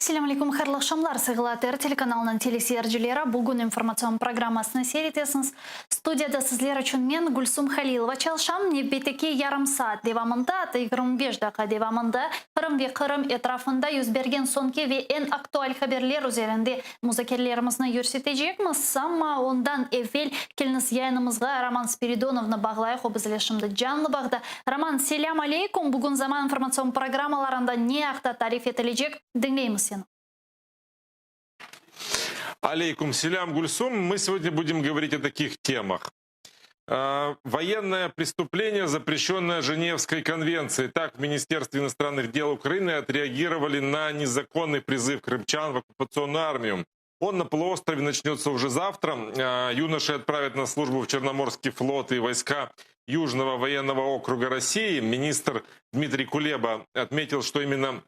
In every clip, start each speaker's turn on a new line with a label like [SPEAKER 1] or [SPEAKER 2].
[SPEAKER 1] Selâm aleyküm, hayırlı aqşamlar, sayğılı ATR telekanalınıñ teleseyircileri. Bugün informatsion programmasını seyir etesiñiz. Studiyada sizler içün men, Gülsum Halilova, çalışam. Nevbetteki yarım saat devamında, atta 25 daqqa devamında Qırım ve Qırım etrafında yüz bergen soñki ve eñ aktual haberler üzerinde muzakerelerimizni yürsetecekmiz. Amma ondan evel keliñiz yayınımızğa Roman Spiridonovnı bağlayıq, o bizle şimdi canlı bağda. Roman, selâm aleyküm! Bugün Zaman informatsion programmalarında ne aqta tarif etilecek, diñleymiz seni.
[SPEAKER 2] Алейкум селям, Гульсум. Мы сегодня будем говорить о таких темах. Военное преступление, запрещенное Женевской конвенцией. Так в Министерстве иностранных дел Украины отреагировали на незаконный призыв крымчан в оккупационную армию. Он на полуострове начнется уже завтра. Юноши отправят на службу в Черноморский флот и войска Южного военного округа России. Министр Дмитрий Кулеба отметил, что именно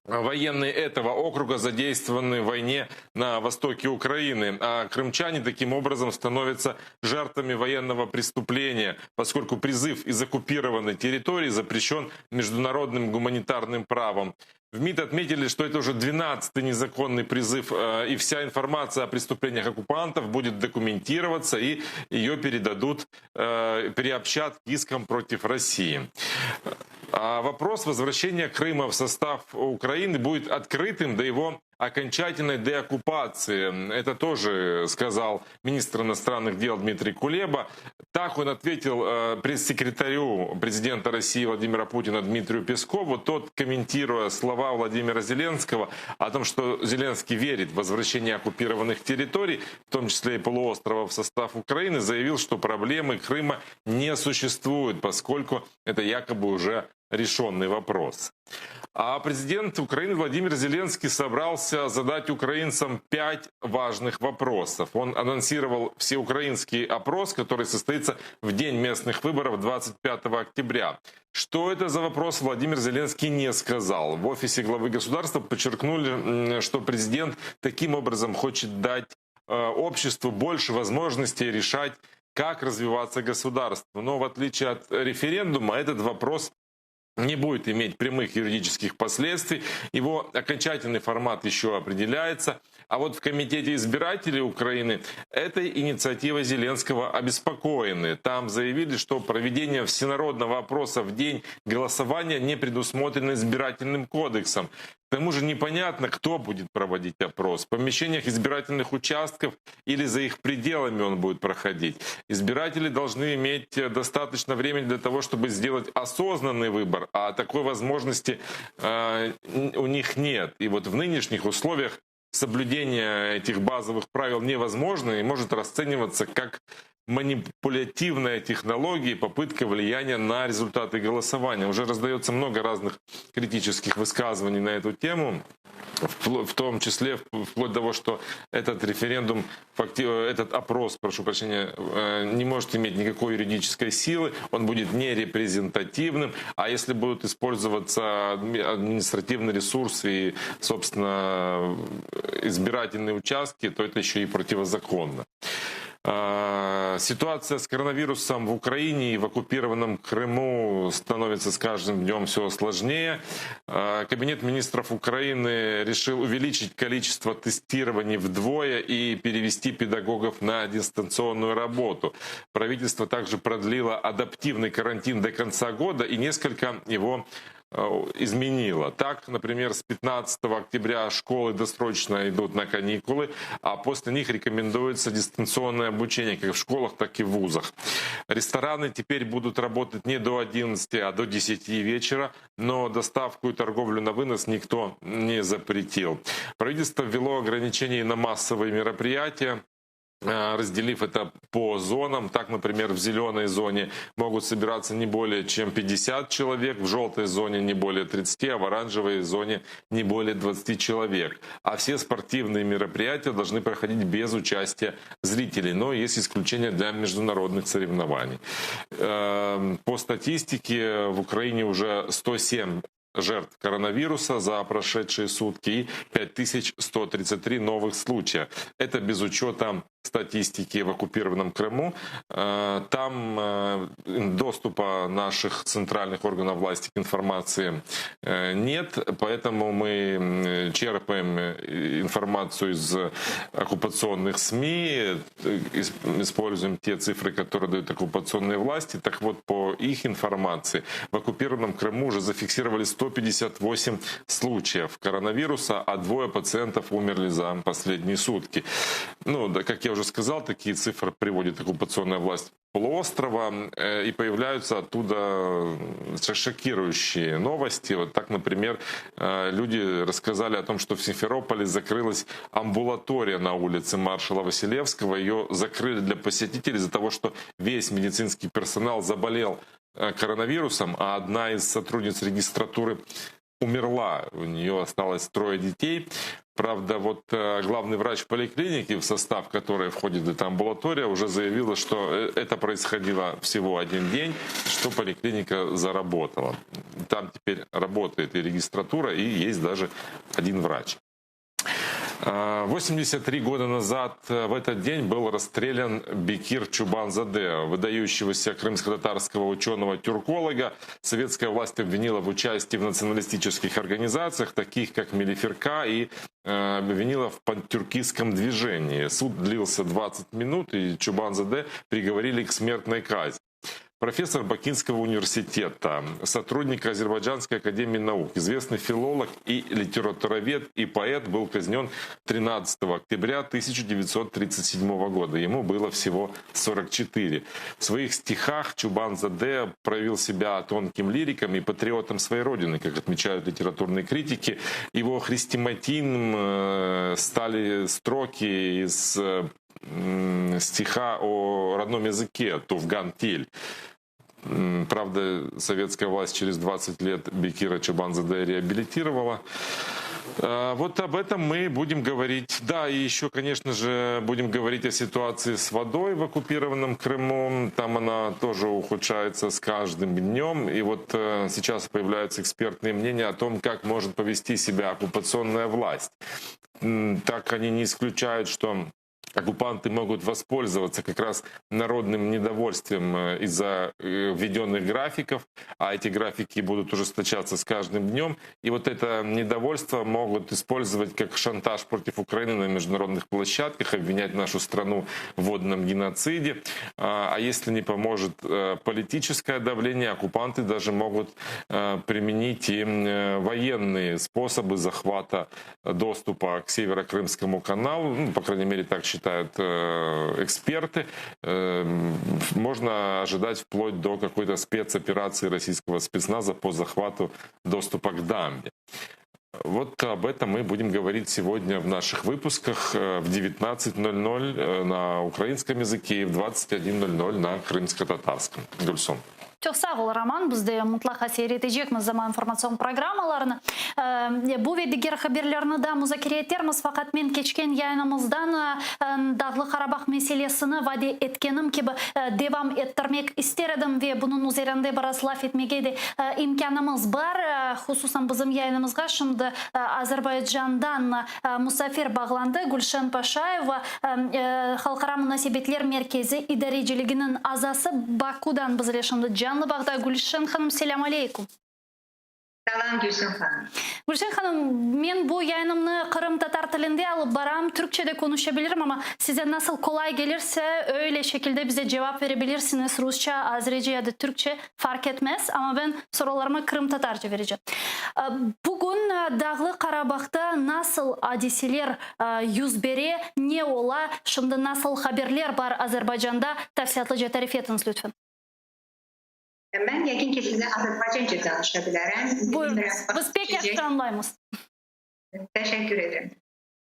[SPEAKER 2] военные этого округа задействованы в войне на востоке Украины, а крымчане таким образом становятся жертвами военного преступления, поскольку призыв из оккупированной территории запрещен международным гуманитарным правом. В МИД отметили, что это уже 12-й незаконный призыв, и вся информация о преступлениях оккупантов будет документироваться, и ее передадут, приобщат к искам против России. А вопрос возвращения Крыма в состав Украины будет открытым до его окончательной деоккупации. Это тоже сказал министр иностранных дел Дмитрий Кулеба. Так он ответил пресс-секретарю президента России Владимира Путина Дмитрию Пескову. Тот, комментируя слова Владимира Зеленского о том, что Зеленский верит в возвращение оккупированных территорий, в том числе и полуострова, в состав Украины, заявил, что проблемы Крыма не существует, поскольку это якобы уже решенный вопрос. А президент Украины Владимир Зеленский собрался задать украинцам пять важных вопросов. Он анонсировал всеукраинский опрос, который состоится в день местных выборов 25 октября. Что это за вопрос, Владимир Зеленский не сказал. В офисе главы государства подчеркнули, что президент таким образом хочет дать обществу больше возможностей решать, как развиваться государству. Но в отличие от референдума, этот вопрос не будет иметь прямых юридических последствий. Его окончательный формат еще определяется. А вот в Комитете избирателей Украины этой инициативой Зеленского обеспокоены. Там заявили, что проведение всенародного опроса в день голосования не предусмотрено избирательным кодексом. К тому же непонятно, кто будет проводить опрос. В помещениях избирательных участков или за их пределами он будет проходить. Избиратели должны иметь достаточно времени для того, чтобы сделать осознанный выбор, а такой возможности у них нет. И вот в нынешних условиях соблюдение этих базовых правил невозможно и может расцениваться как манипулятивная технология и попытка влияния на результаты голосования. Уже раздается много разных критических высказываний на эту тему, в том числе вплоть до того, что этот референдум, этот опрос, прошу прощения, не может иметь никакой юридической силы, он будет нерепрезентативным, а если будут использоваться административный ресурс и, собственно, избирательные участки, то это еще и противозаконно. Ситуация с коронавирусом в Украине и в оккупированном Крыму становится с каждым днем все сложнее. Кабинет министров Украины решил увеличить количество тестирований вдвое и перевести педагогов на дистанционную работу. Правительство также продлило адаптивный карантин до конца года и несколько его изменило. Так, например, с 15 октября школы досрочно идут на каникулы, а после них рекомендуется дистанционное обучение как в школах, так и в вузах. Рестораны теперь будут работать не до 11, а до 10 вечера, но доставку и торговлю на вынос никто не запретил. Правительство ввело ограничения на массовые мероприятия, разделив это по зонам. Так, например, в зеленой зоне могут собираться не более чем 50 человек, в желтой зоне не более 30, а в оранжевой зоне не более 20 человек. А все спортивные мероприятия должны проходить без участия зрителей, но есть исключения для международных соревнований. По статистике в Украине уже 107 жертв коронавируса за прошедшие сутки и 5133 новых случая. Это без учета статистики в оккупированном Крыму. Там доступа наших центральных органов власти к информации нет, поэтому мы черпаем информацию из оккупационных СМИ, используем те цифры, которые дают оккупационные власти. Так вот, по их информации, в оккупированном Крыму уже зафиксировали 158 случаев коронавируса, а двое пациентов умерли за последние сутки. Ну, да, как я уже сказал, такие цифры приводит оккупационная власть полуострова, и появляются оттуда шокирующие новости. Вот так, например, люди рассказали о том, что в Симферополе закрылась амбулатория на улице маршала Василевского. Ее закрыли для посетителей из-за того, что весь медицинский персонал заболел коронавирусом, а одна из сотрудниц регистратуры умерла. У нее осталось трое детей. Правда, вот главный врач поликлиники, в состав которой входит эта амбулатория, уже заявила, что это происходило всего один день, что поликлиника заработала. Там теперь работает и регистратура, и есть даже один врач. 83 года назад в этот день был расстрелян Бекир Чубан-Заде, выдающегося крымско-татарского ученого-тюрколога. Советская власть обвинила в участии в националистических организациях, таких как Милли Фирка, и обвинила в пантюркистском движении. Суд длился 20 минут, и Чубан-Заде приговорили к смертной казни. Профессор Бакинского университета, сотрудник Азербайджанской академии наук, известный филолог и литературовед и поэт, был казнен 13 октября 1937 года. Ему было всего 44. В своих стихах Чубан-Заде проявил себя тонким лириком и патриотом своей родины, как отмечают литературные критики. Его хрестоматийным стали строки из стиха о родном языке «Тувган Тиль». Правда, советская власть через 20 лет Бекира Чубан-Заде реабилитировала. Вот об этом мы будем говорить. Да, и еще, конечно же, будем говорить о ситуации с водой в оккупированном Крыму. Там она тоже ухудшается с каждым днем. И вот сейчас появляются экспертные мнения о том, как может повести себя оккупационная власть. Так они не исключают, что оккупанты могут воспользоваться как раз народным недовольствием из-за введенных графиков, а эти графики будут ужесточаться с каждым днем. И вот это недовольство могут использовать как шантаж против Украины на международных площадках, обвинять нашу страну в водном геноциде. А если не поможет политическое давление, оккупанты даже могут применить и военные способы захвата доступа к Северокрымскому каналу, ну, по крайней мере, так считают эксперты. Можно ожидать вплоть до какой-то спецоперации российского спецназа по захвату доступа к дамбе. Вот об этом мы будем говорить сегодня в наших выпусках в 19.00 на украинском языке и в 21.00 на крымско-татарском. Гульсум.
[SPEAKER 1] Çoq sağ ol, Roman. Biz de mutlaqa seyir etecekmiz Zaman informatsion programmalarını. Bu ve diger haberlerni de muzakere etermiz. Faqat men keçken yayınımızdan Dağlı Qarabağ meselesini vade etkenim kibi devam ettirmek ister edim ve bunıñ üzerinde biraz laf etmege de imkânımız bar. Hususan bizim yayınımızğa şimdi Azerbaycandan musafir bağlandı. Gülşen Paşayeva, Halqara munasebetler merkezi idareciliginiñ azası Bakudan bizle şimdi canlı bağda. Gülşen hanım, selâm aleyküm.
[SPEAKER 3] Selâm Gülsüm hanım.
[SPEAKER 1] Gülşen hanım, men bu yayınımnı qırımtatar tilinde alıp baram, türkçe de konuşabilirim, amma size nasıl qolay kelirse, öyle şekilde bize cevap verebilirsiñiz, rusça, azerice ya da türkçe farq etmez, amma ben sorularımı qırımtatarca berecem. Bugün Dağlı Qarabağda nasıl adiseler yüz bere, ne ola, şimdi nasıl haberler bar Azerbaycanda, tafsilâtlıca tarif etiñiz lütfen.
[SPEAKER 3] Mən yəqin ki sizə Azərbaycanca danışa bilərəm.
[SPEAKER 1] Buyurıñız. Biz pek yahşı añlaymız.
[SPEAKER 3] Təşəkkür edirəm.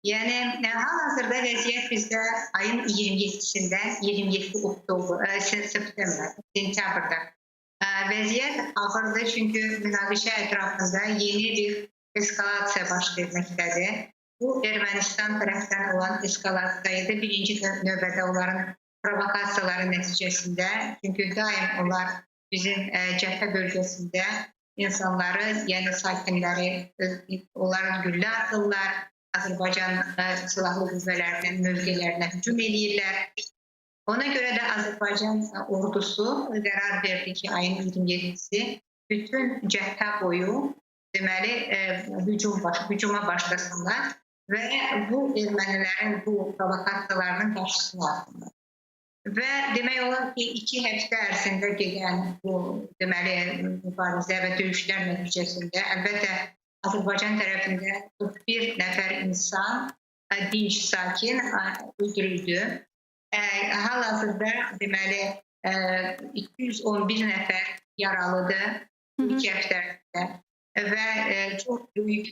[SPEAKER 3] Yəni hal-hazırda vəziyyət bizdə ayın 27-sində, 27 oktyabr, september, sentyabrda vəziyyət ağırdır çünki münaqişə ətrafında yeni bir eskalasiya baş verməkdədir. Bu Ermənistan tərəfdən olan eskalasiya idi. Birinci növbədə onların provokasiyaları nəticəsində, çünki daim onlar bizim cəbhə bölgəsində insanları, yəni sakinləri, onların güllə atırlar. Azərbaycan Silahlı Qüvvələrinin mövqelərinə hücum eləyirlər. Ona görə də Azərbaycan ordusu qərar verdi ki, ayın 27-si bütün cəbhə boyu deməli hücum baş, hücuma başlasınlar və bu ermənilərin bu provokasiyalarının qarşısını alsınlar. Və demək olar ki, 2 həftə ərzində gedən bu deməli mübarizə və döyüşlər nəticəsində əlbəttə Azərbaycan tərəfində 41 nəfər insan dinc sakin öldürüldü. Hal-hazırda deməli 211 nəfər yaralıdır bu 2 həftə ərzində və çox böyük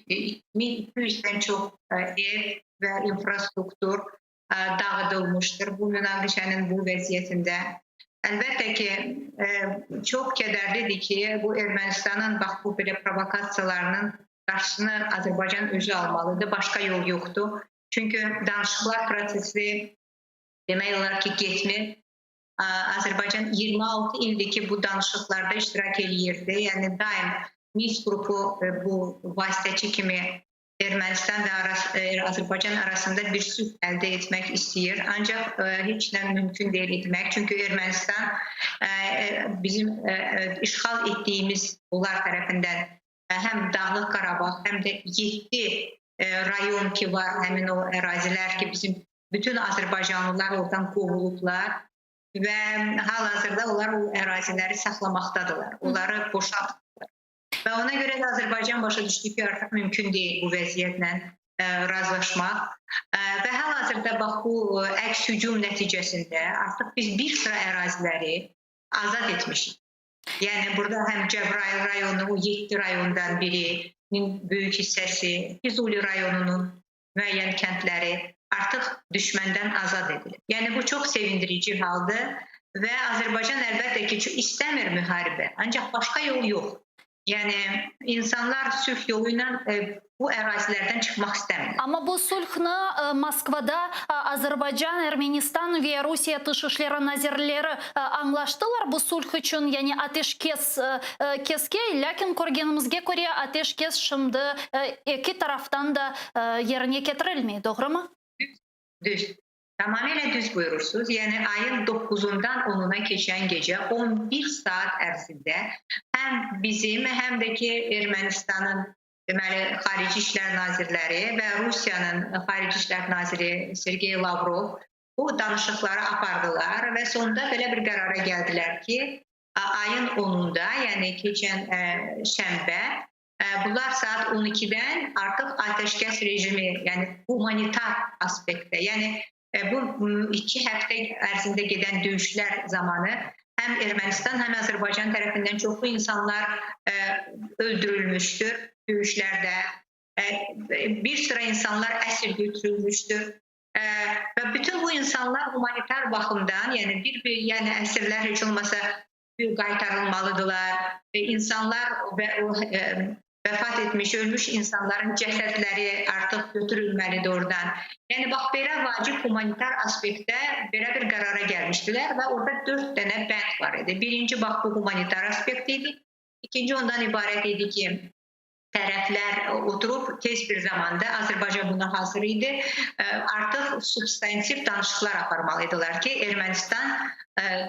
[SPEAKER 3] 1200-dən çox ev və infrastruktur dağıdılmışdır bu münaqişənin bu vəziyyətində. Əlbəttə ki, çox kədərlidir ki, bu Ermənistanın bax bu belə provokasiyalarının qarşısını Azərbaycan özü almalıdır. Başqa yol yoxdur. Çünki danışıqlar prosesi demək olar ki, getmir. Azərbaycan 26 ildir ki, bu danışıqlarda iştirak eləyirdi. Yəni daim Minsk qrupu bu vasitəçi kimi Ermənistan və Azərbaycan arasında bir sülh əldə etmək istəyir. Ancaq heç nə mümkün deyil etmək. Çünki Ermənistan bizim işğal etdiyimiz onlar tərəfindən həm Dağlıq Qarabağ, həm də 7 rayon ki var, həmin o ərazilər ki, bizim bütün Azərbaycanlılar oradan qovulublar və hal-hazırda onlar o əraziləri saxlamaqdadırlar. Onları boşaltmırlar. Və ona görə də Azərbaycan başa düşdü ki, artıq mümkün deyil bu vəziyyətlə razılaşmaq. Və hal-hazırda bax bu əks hücum nəticəsində artıq biz bir sıra əraziləri azad etmişik. Yəni burada həm Cəbrayıl rayonu, o 7 rayondan birinin böyük hissəsi, Füzuli rayonunun müəyyən kəndləri artıq düşməndən azad edilib. Yəni bu çox sevindirici haldır və Azərbaycan əlbəttə ki, istəmir müharibə, ancaq başqa yol yox. Yəni insanlar sülh yolu ilə bu ərazilərdən çıxmaq istəmirlər.
[SPEAKER 1] Amma bu sulhni Moskvada Azərbaycan, Ermenistan ve Rusiye Tış işleri nazirleri añlaştılar bu sulh içün, yani ateşkes keske, lâkin körgenimizge köre ateşkes şimdi eki taraftan da yerine ketirilmey, doğrumı?
[SPEAKER 3] Düz. Tamamilə düz buyurursunuz. Yəni ayın 9-undan 10-una keçən gecə 11 saat ərzində həm bizim, həm də ki Ermənistanın deməli Xarici İşlər Nazirləri və Rusiyanın Xarici İşlər Naziri Sergey Lavrov bu danışıqları apardılar və sonunda belə bir qərara gəldilər ki, ayın 10-unda, yəni keçən şənbə bunlar saat 12-dən artıq atəşkəs rejimi, yəni humanitar aspektdə, yəni bu 2 həftə ərzində gedən döyüşlər zamanı həm Ermənistan, həm Azərbaycan tərəfindən çoxlu insanlar öldürülmüşdür döyüşlərdə. Bir sıra insanlar əsir götürülmüşdür. Və bütün bu insanlar humanitar baxımdan, yəni bir yəni əsirlər heç olmasa bir qaytarılmalıdırlar. İnsanlar və o vəfat etmiş, ölmüş insanların cəsədləri artıq götürülməlidir oradan. Yəni bax belə vacib humanitar aspektdə belə bir qərara gəlmişdilər və orada 4 dənə bənd var idi. Birinci bax bu humanitar aspekt idi. İkinci ondan ibarət idi ki, tərəflər oturub tez bir zamanda Azərbaycan buna hazır idi. Artıq substantiv danışıqlar aparmalıydılar ki, Ermənistan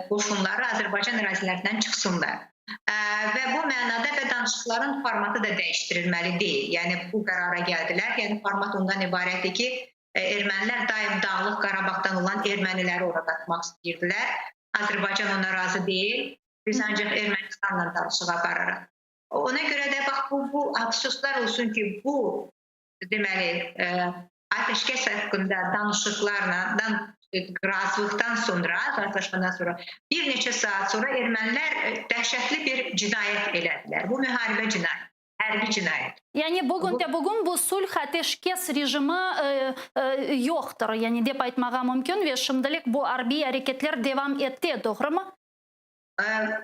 [SPEAKER 3] qoşunları Azərbaycan ərazilərindən çıxsınlar. Və bu mənada və danışıqların formatı da dəyişdirilməli deyil. Yəni bu qərara gəldilər. Yəni format ondan ibarətdir ki, ermənilər daim Dağlıq Qarabağdan olan erməniləri ora qatmaq istəyirdilər. Azərbaycan ona razı deyil. Biz ancaq Ermənistanla danışıq aparırıq. Ona görə də bax bu əfsuslar olsun ki, bu deməli atəşkəs haqqında danışıqlarla razılıqdan sonra, razılaşmadan sonra bir neçə saat sonra ermənilər dəhşətli bir cinayət elədilər. Bu müharibə cinayəti, hərbi cinayət.
[SPEAKER 1] Yani bugün de bugün bu sulh ateşkes rejimi yoqtır. Yani dep aytmağa mümkün ve şimdilik bu arbiy areketler devam etti, doğrumı?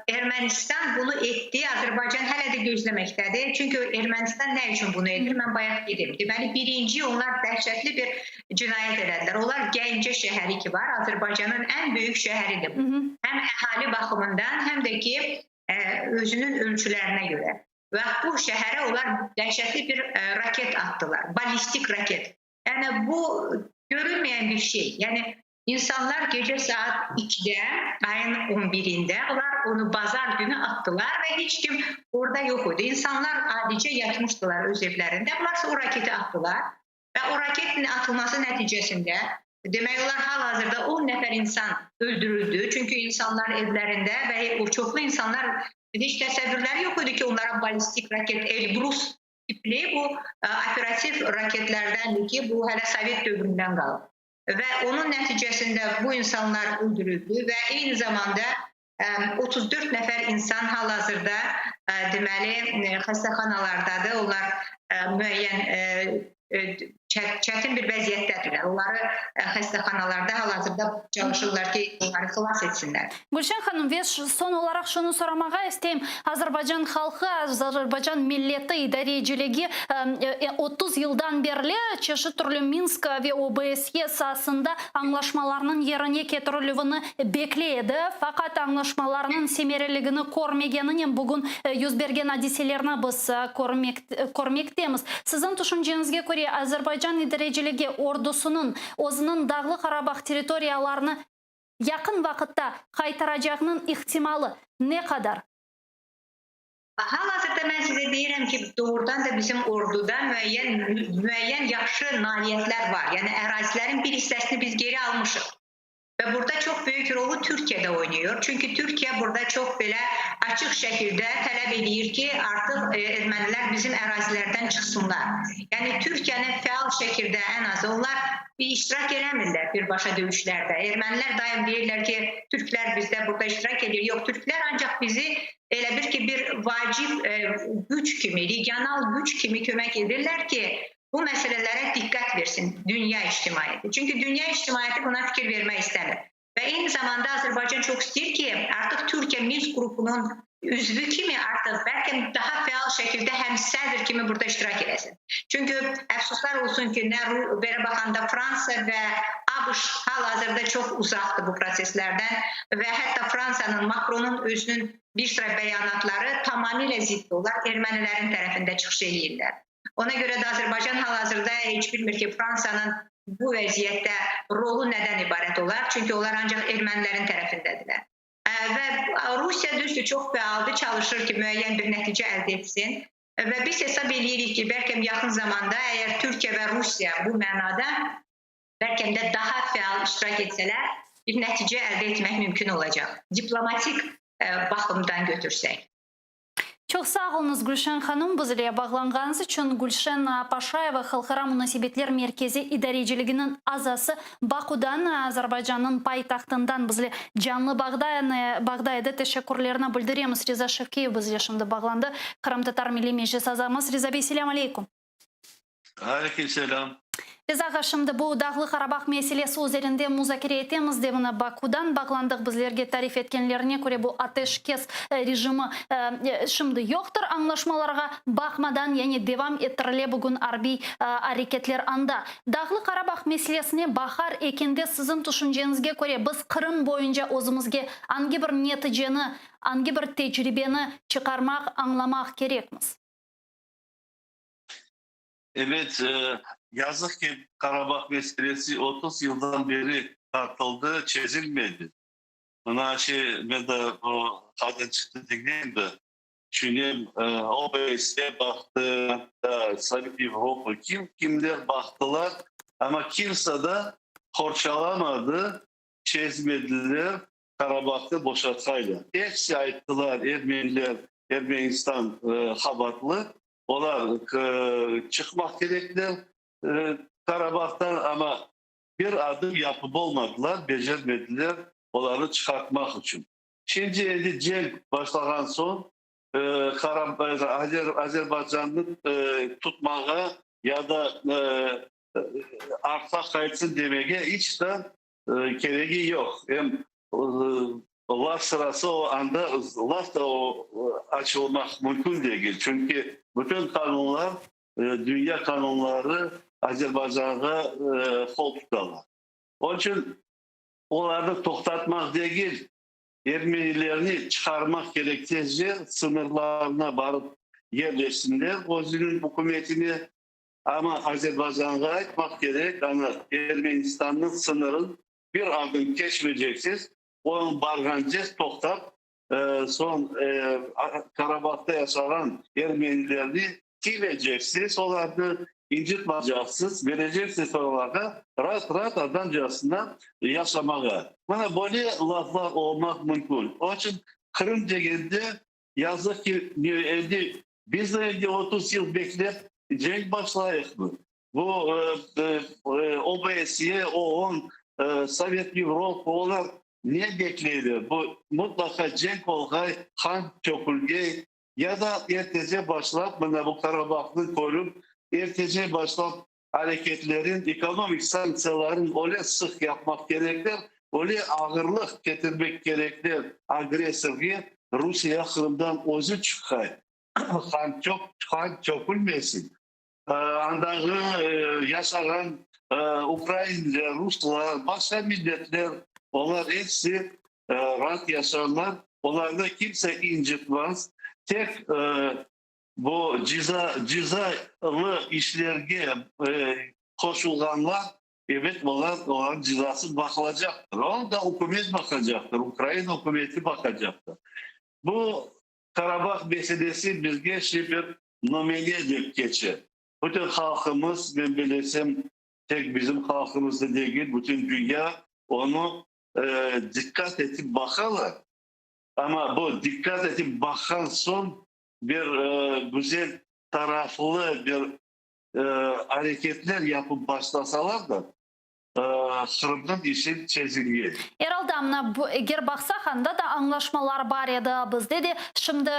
[SPEAKER 3] Ermənistan bunu etdi, Azərbaycan hələ də gözləməkdədir. Çünki Ermənistan nə üçün bunu edir? Mən bayaq dedim. Deməli, birinci onlar dəhşətli bir cinayət elədilər. Onlar Gəncə şəhəri ki var, Azərbaycanın ən böyük şəhəridir. Həm əhali baxımından, həm də ki özünün ölçülərinə görə. Və bu şəhərə onlar dəhşətli bir raket atdılar, ballistik raket. Yəni bu görünməyən bir şey. Yəni insanlar gecə saat 2-də, ayın 11-də onlar onu bazar günü atdılar və heç kim orada yox idi. İnsanlar adicə yatmışdılar öz evlərində. Bunlar o raketi atdılar və o raketin atılması nəticəsində demək olar hal-hazırda 10 nəfər insan öldürüldü. Çünki insanlar evlərində və o çoxlu insanlar heç təsəvvürləri yox idi ki, onlara ballistik raket Elbrus tipli bu e, operativ raketlərdəndir ki, bu hələ Sovet dövründən qalıb. Və onun nəticəsində bu insanlar öldürüldü və eyni zamanda 34 e, nəfər insan hal-hazırda e, deməli xəstəxanalardadır. Onlar müəyyən çətin bir vəziyyətdədirlər. Onları xəstəxanalarda hal-hazırda çalışırlar ki, onları xilas etsinlər.
[SPEAKER 1] Gülşen hanım, ve soñ olaraq şunı soramağa isteyim. Azerbaycan halqı, Azerbaycan milleti idareciligi 30 yıldan berli çeşit türlü Minsk ve OBSE saasında añlaşmalarnıñ yerine ketirilüvini bekley edi. Faqat añlaşmalarnıñ semereligini körmegeninen bugün yüz bergen adiselerni biz körmektemiz. Siziñ tüşünceñizge köre, Azerbaycan idareciligi ordusınıñ özüniñ Dağlı Qarabağ territoriyalarını yaqın vaqıtta qaytaracağınıñ ihtimalı ne qadar?
[SPEAKER 3] Hal-hazırda mən sizə deyirəm ki, doğrudan da bizim orduda müəyyən müəyyən yaxşı nailiyyətlər var. Yəni ərazilərin bir hissəsini biz geri almışıq. Və burada çox böyük rolu Türkiyə də oynayır. Çünki Türkiyə burada çox belə açıq şəkildə tələb eləyir ki, artıq e, ermənilər bizim ərazilərdən çıxsınlar. Yəni Türkiyənin fəal şəkildə ən azı onlar bir iştirak eləmirlər birbaşa döyüşlərdə. Ermənilər daim deyirlər ki, türklər bizdə burada iştirak edir. Yox, türklər ancaq bizi elə bir ki, bir vacib e, güc kimi, regional güc kimi kömək edirlər ki, bu məsələlərə diqqət versin dünya ictimaiyyəti. Çünki dünya ictimaiyyəti buna fikir vermək istəmir. Və eyni zamanda Azərbaycan çox istəyir ki, artıq Türkiyə Minsk qrupunun üzvü kimi artıq bəlkə daha fəal şəkildə həm sədr kimi burada iştirak eləsin. Çünki əfsuslar olsun ki, nə belə baxanda Fransa və ABŞ hal-hazırda çox uzaqdır bu proseslərdən və hətta Fransanın, Makronun özünün bir sıra bəyanatları tamamilə ziddir. Onlar ermənilərin tərəfində çıxış eləyirlər. Ona görə də Azərbaycan hal-hazırda heç bilmir ki, Fransanın bu vəziyyətdə rolu nədən ibarət olar? Çünki onlar ancaq ermənilərin tərəfindədirlər. Və Rusiya düzdür, çox fəaldır, çalışır ki, müəyyən bir nəticə əldə etsin. Və biz hesab eləyirik ki, bəlkə yaxın zamanda əgər Türkiyə və Rusiya bu mənada bəlkə də daha fəal iştirak etsələr, bir nəticə əldə etmək mümkün olacaq. Diplomatik baxımdan götürsək.
[SPEAKER 1] Çoq sağ oluñız, Gülşen hanım, bizle bağlanğanıñız içün. Gülşen Paşayeva, Halqara munasebetler merkezi idareciliginiñ azası, Bakudan, Azerbaycannıñ paytahtından bizle canlı bağda edi. Teşekkürlerini bildiremiz. Riza Şevkiyev bizle şimdi bağlandı, Qırımtatar Milliy Meclis azamız. Riza bey, selâm aleyküm.
[SPEAKER 4] Aleyküm selâm.
[SPEAKER 1] Riza ağa, şimdi bu Dağlı Qarabağ meselesi üzerinde muzakere etemiz de, mına Bakudan bağlandıq, bizlerge tarif etkenlerine köre bu ateşkes rejimi şimdi yoqtır añlaşmalarğa baqmadan, yani devam ettirile bugün arbiy areketler anda. Dağlı Qarabağ meselesine baqar ekende siziñ tüşünceñizge köre biz Qırım boyunca özümizge angi bir neticeni, angi bir tecribeni çıqarmaq, añlamaq kerekmiz?
[SPEAKER 4] Evet, e, yazıq ki Qarabağ meselesi 30 yıldan beri tartıldı, çezilmedi. Mına şey, men de o qadın çıqtı diñleyim de, tüşünem, e, OBSE baqtı, Sovet Avropa, kim kimler baqtılar, amma kimse de qorçalamadı, çezmediler Qarabağnı boşatqaylar. Episi ayttılar, ermeniler, Ermenistan e, qabaatlı, olar çıqmaq kerekler Qarabağdan, amma bir adım yapıp olmadılar, becermediler olarnı çıqartmaq içün. Şimdi endi cenk başlağan soñ Azerbaycannı tutmağa ya da artqa qaytsın demege iç de keregi yoq. Em laf sırası o anda laf da o açılmaq mümkün degil. Çünki bütün qanunlar, dünya qanunları Azerbaycanğa qol tutalar. Onıñ içün olarnı toqtatmaq degil, ermenilerni çıqarmaq kerek tezce, sıñırlarına barıp yerleşsinler özüniñ ükümetine. Amma Azerbaycanğa aytmaq kerek, ana Ermenistannıñ sıñırın bir adım keçmeyceksiz, onıñ barğance toqtap, soñ Karabahta yaşağan ermenilerni tiymeyceksiz, olarnı incıtmaycaqsız, bereceksiz olarğa raat-raat adamcasına yaşamağa. Mına böyle laflar olmaq mümkün. Onıñ içün Qırım degende, yazıq ki, endi biz de endi 30 yıl beklep cenk başlayıqmı? Bu OBSE, OON, Sovet Avropa, olar ne bekleyler? Bu mutlaqa cenk olğay, qan tökülgey ya da ertece başlap, mına bu Karabaknı körip, ertece başlap areketlerin, ekonomik sanktsiyaların öyle sıq yapmaq kerekler, öyle ağırlıq ketirmek kerekler agressorge, Rusiye Qırımdan özü çıqqay, qan çoq, qan tökülmesin. Andağı yaşağan ukrainler, ruslar, başqa milletler, olar episi raat yaşarlar, olarnı kimse incıtmaz. Tek bu ceza, cezalı işlerge qoşulğanlar, ebet, olar, olarnıñ cezası baqılacaqtır. Onı da ükümet baqacaqtır, Ukraina ükümeti baqacaqtır. Bu Karabah meselesi bizge şimdi bir numüne dep keçe. Bütün halqımız, men bilesem, tek bizim halqımız da degil, bütün dünya onı diqqat etip baqalar. Amma bu diqqat etip baqqan soñ bir güzel taraflı bir areketler yapıp başlasalar da, Qırımnıñ işi çezilgen.
[SPEAKER 1] Er alda, mına, bu, eger baqsaq, anda da añlaşmalar bar edi, bizde de şimdi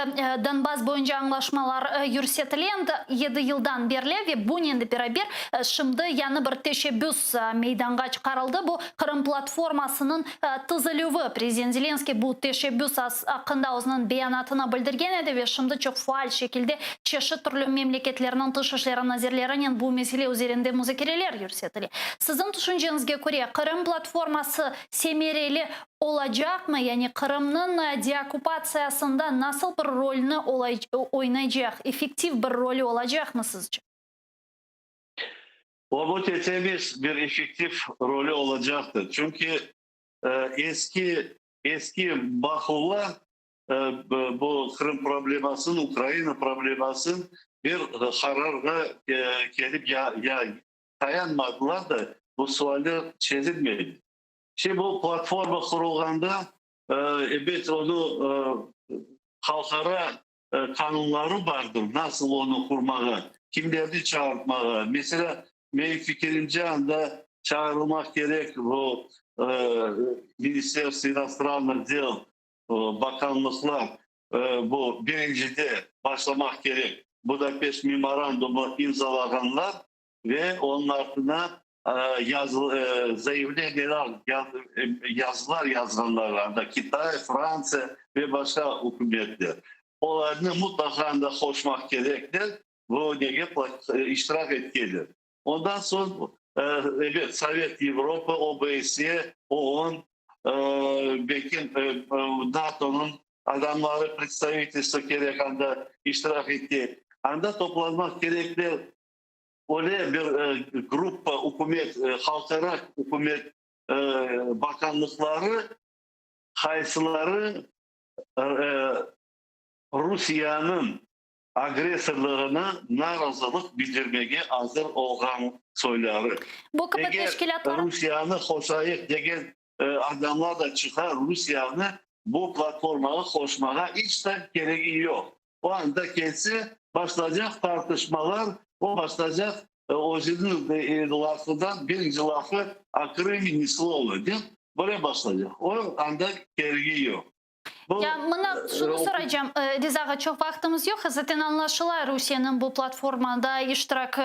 [SPEAKER 1] Donbass boyunca añlaşmalar yürsetile endi yedi yıldan berli ve bunen de beraber şimdi yañı bir teşebbüs meydanğa çıqarıldı, bu Qırım platformasınıñ tizilüvi. Prezident Zelenskıy bu teşebbüs aqqında özüniñ beyanatını bildirgen edi ve şimdi çoq faal şekilde çeşit türlü memleketlerniñ tış işleri nazirlerinen bu mesele üzerinde muzakereler yürsetile. Siziñ tüşünceñizge köre, Qırım platforması semereli olacaqmı, yani Qırımnıñ deokkupatsiyasında nasıl bir rolni oynaycaq, effektiv bir rolü olacaqmı sizce?
[SPEAKER 4] O, bu temiz bir effektiv rolü olacaqtır. Çünki eski eski baquvlar bu Qırım problemasını, Ukraina problemasını bir qararğa kelip ya, ya tayanmadılar da, bu sualler çezilmedi. Şimdi bu platforma qurulğanda, ebet, onı halqara qanunları bardır, nasıl onı qurmağa, kimlerni çağırtmağa. Mesela, menim fikirimce, anda çağırılmaq kerek bu Министерство иностранных дел, bakanlıqlar, bu birincide başlamaq kerek Budapeşt memorandumı imzalağanlar ve onıñ artına заявление ler, yazılar yazğanlar, anda Kitay, Fransiya ve başqa ükümetler. Olarnı mutlaqa anda qoşmaq kerekler, bu nege iştirak etkenler. Ondan soñ, ebet, Sovet Avropa, OBSE, OON, belki NATOnıñ adamları, представительство kerek anda iştirak etken. Anda toplanmaq kerekler öyle bir gruppa ükümet, halqara ükümet bakanlıqları, qaysıları Rusiyeniñ agressorlığına narazılıq bildirmege azır olğan soyları.
[SPEAKER 1] Bu kibi
[SPEAKER 4] Eger
[SPEAKER 1] teşkilâtlar
[SPEAKER 4] Rusiyeni qoşayıq degen adamlar da çıqa, Rusiyeni bu platformağa qoşmağa iç de keregi yoq. O anda kelse, başlaycaq tartışmalar, o başlaycaq özüniñ lafından, birinci lafı "O Крыме ни слова" dep böyle başlaycaq. O anda keregi yoq. Bu,
[SPEAKER 1] Ya mına şunı soraycam, Riza ağa, çoq vaqtımız yoq, zaten añlaşıla Rusiyeniñ bu platformada iştirak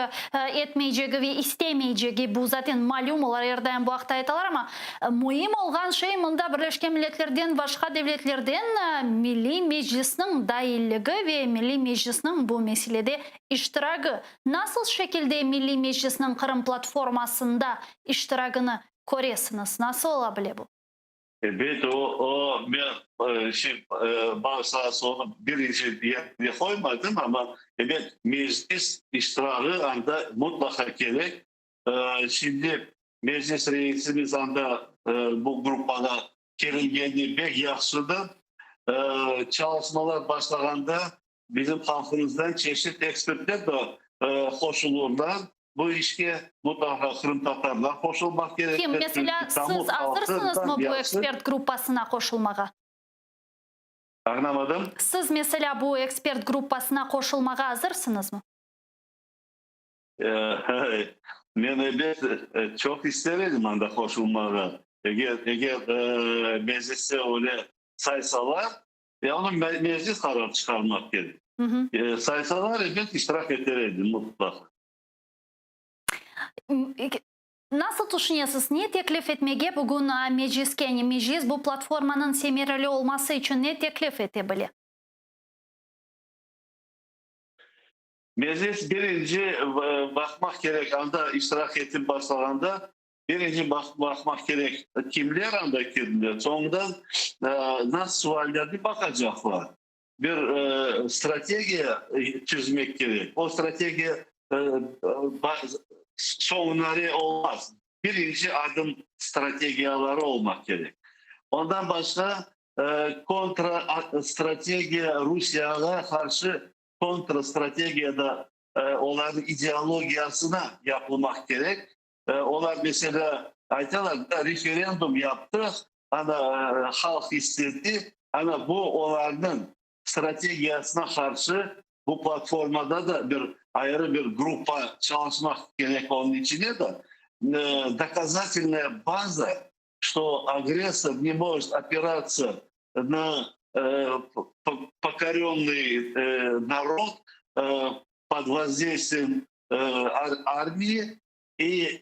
[SPEAKER 1] etmeycegi ve istemeycegi, bu zaten malüm, olar er daim bu aqta aytalar, amma müim olğan şey mında Birleşken Milletlerden, başqa devletlerden Milliy Meclisniñ dailligi ve Milliy Meclisniñ bu meselede iştiragi. Nasıl şekilde Milliy Meclisniñ Qırım platformasında iştiragini köresiñiz, nasıl ola bile bu?
[SPEAKER 4] Ebet, o, o, men şey, bağışlañız, onı birinci yerge qoymadım, amma, ebet, Meclis iştirağı anda mutlaqa kerek. Şimdi Meclis reisimiz anda bu gruppağa kelingeni pek yahşıdır. Çalışmalar başlağanda bizim halqımızdan çeşit ekspertler de qoşulurlar bu işke. Mutlaqa qırımtatarlar qoşulmaq
[SPEAKER 1] Kim?
[SPEAKER 4] kerekler,
[SPEAKER 1] Meselâ,
[SPEAKER 4] çünki tamır
[SPEAKER 1] siz azırsıñızmı
[SPEAKER 4] halqı
[SPEAKER 1] bu
[SPEAKER 4] yahşı.
[SPEAKER 1] ekspert gruppasına qoşulmağa?
[SPEAKER 4] Añlamadım.
[SPEAKER 1] Siz, meselâ, bu ekspert gruppasına qoşulmağa azırsıñızmı?
[SPEAKER 4] Men, ebet, çoq ister edim anda qoşulmağa. Eger, eger mecliste öyle saysalar, ya onı meclis qarar çıqarmaq kerek. Saysalar, ebet, iştirak eter edim mıtlaq.
[SPEAKER 1] Nasıl tüşünesiz, ne teklif etmege bugün mecliske, yani meclis bu platformanıñ semereli olması içün ne teklif ete bile?
[SPEAKER 4] Meclis birinci baqmaq kerek, anda iştirak etip başlağanda, birinci baqmaq kerek, kimler anda kirdiler, soñundan nasıl suallerni baqacaqlar. Bir strategiya tizmek kerek. O strategiya soñunare olmaz. Birinci adım strategiyaları olmaq kerek. Ondan başqa kontra strategiya, Rusiyağa qarşı kontra strategiya da olarnıñ ideologiyasına yapılmaq kerek. Olar, meselâ, aytalar da, referendum yaptıq, ana, halq istedi, ana, bu olarnıñ strategiyasına qarşı bu platformada da bir ayrı bir gruppa çalışmaq kerek onıñ içine de, dokazatelnaya baza, çto agressor ne может opiratsya na pokorennıy narod pod vozdeystviyem armiyi i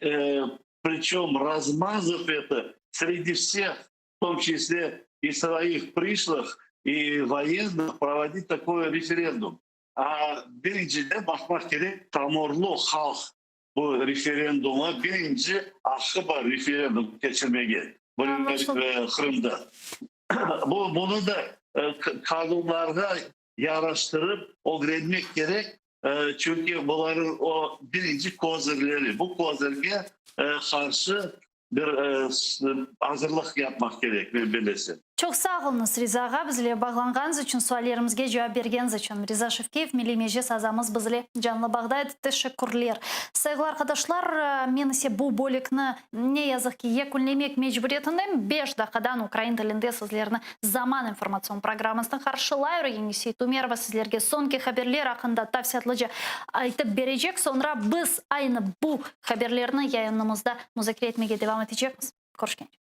[SPEAKER 4] pričem razmazav eto sredi vseh, v tom çisle i svoih prişlıh i voyennıh provodit takoy referendum. A birinciden baqmaq kerek, tamırlı halq bu referenduma birinci aqqı bar referendum keçirmege Qırımda. Bu, bunı da qanunlarğa yaraştırıp ögrenmek kerek, çünki bularnıñ o birinci kozırleri, bu kozırge qarşı bir azırlıq yapmaq kerek, men bellesem.
[SPEAKER 1] Çoq sağ oluñız, Riza ağa, bizle bağlanğanıñız içün, suallerimizge cevap bergeniñiz içün. Riza Şevkiyev, Milliy Meclis azamız bizle canlı bağda edi. Teşekkürler. Sayğılı arqadaşlar, men ise bu bölükni, ne yazıq ki, yekünlemek mecburiyetindeyim. Beş daqqadan ukrain tilinde sizlerni Zaman informatsion programmasında qarşılayır. Yenge Seytumerova sizlerge soñki haberler aqqında tafsilâtlıca aytıp berecek. Soñra biz aynı bu haberlerni yayınımızda muzakere etmege devam etecekmiz. Körüşkence.